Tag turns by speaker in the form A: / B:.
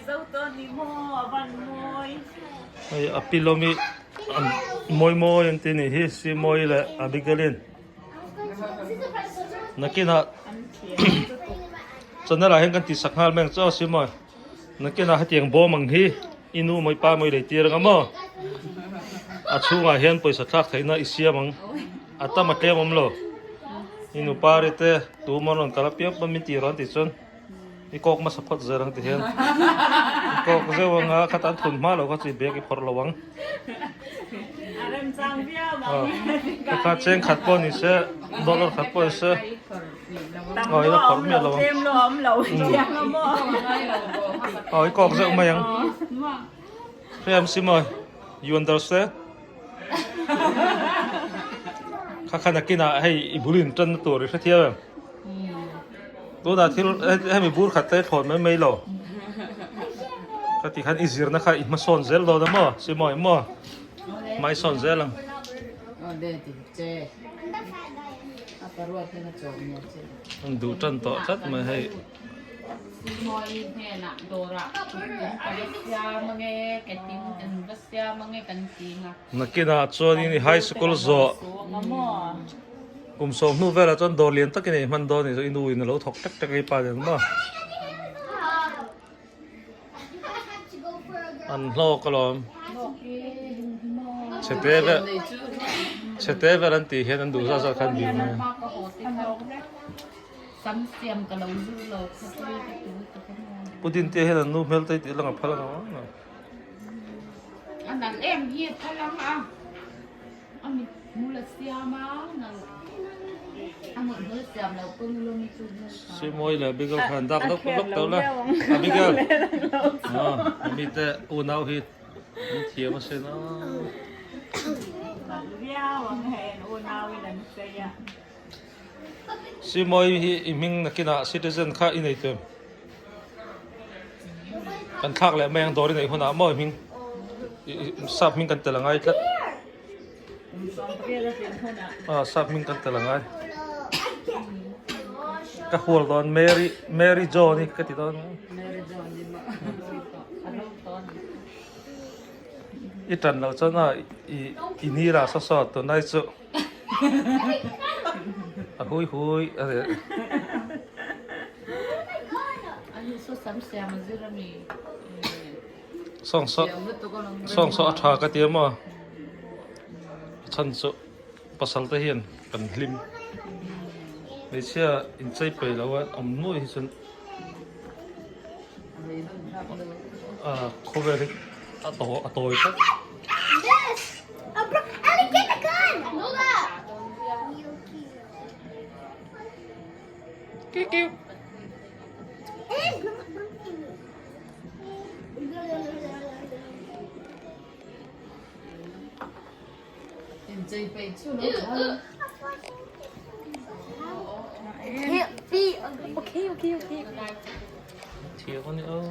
A: zo tawh ni maw a van mawi.
B: Hei a pilawmi an mawi mawi an ti nih hi Simawi leh Abigail-in nakinah channel ah hian kan tihsak nghal mai ang che aw Simawi nakinah hetiang bawm ang hi i nu mawi pa mawi lei tir ang a maw a chhungah hian pawisa thlak theihna i siam ang a tam a tlem awm lo i nu pari te tu maw rawn kal apiang pawn min tih rawn tih chuan. I kawk hmasa phawt zel ang ti hian i kawk zeuh anga khat an thun hma lo kha chi bag i phawrh lo ang. Ka kha cheng khat pawh ni se dollar khat pawh ni se aw ila phawrh miah lo ang. Aw i kawk zeuh mai ang. Hriam Simoy, you understand? Kha kha nakinah hei i bul in tan na tur i hrethiam em? Tunah thil hemi bur khat te thlawn mai mai lo. Ka ti khan i zirna kha i hmasawn zel dawn a maw? Simoy maw? Hmaisawn zel ang. An duh tan tawh tlat mai hei. Nakinah chuanin i high school zawh kum sawmhnu velah chuan dawr lian takin ei hman dawn a ni i nu in a lo thawk tek tek a i pa nen maw an hlawk alawm chhete vel chhete vel an tih hian an duh zat zat khan dil mai a. Pu Dinte hian an nu hmel te hi tih lang a phal ang a.
C: A nalh em hi a phal ang a, a mit hmul a siam a, nalh a mut hmul a siam loh pawn ulawm hi chu hmel tha.
B: Simawi leh Abigail khan dak lawk lawk tawh la, Abigail ami te unau hi an thiam asin a.
A: Nalh viau ang hei an unau in an chei a.
B: Simawi hi i hming nakinah citizen kha i nei tawh em? Kan thlak leh mai ang dawr i neih hunah maw i hming sap hming kan tel angai tlat ah sap hming kan tel angai ka hual dawn Mary Mary John hi ka ti dawn i tan loh chuan a i i nira saw saw tunlai chu A hui hui a ni. Sawng saw sawng saw a tha ka ti a maw a chhan chu pasal te hian kan hlim hmeichhia inchei peih lo a awm nuai hi chuan khawvel hi a tawi tlat. Thiam a ni aw.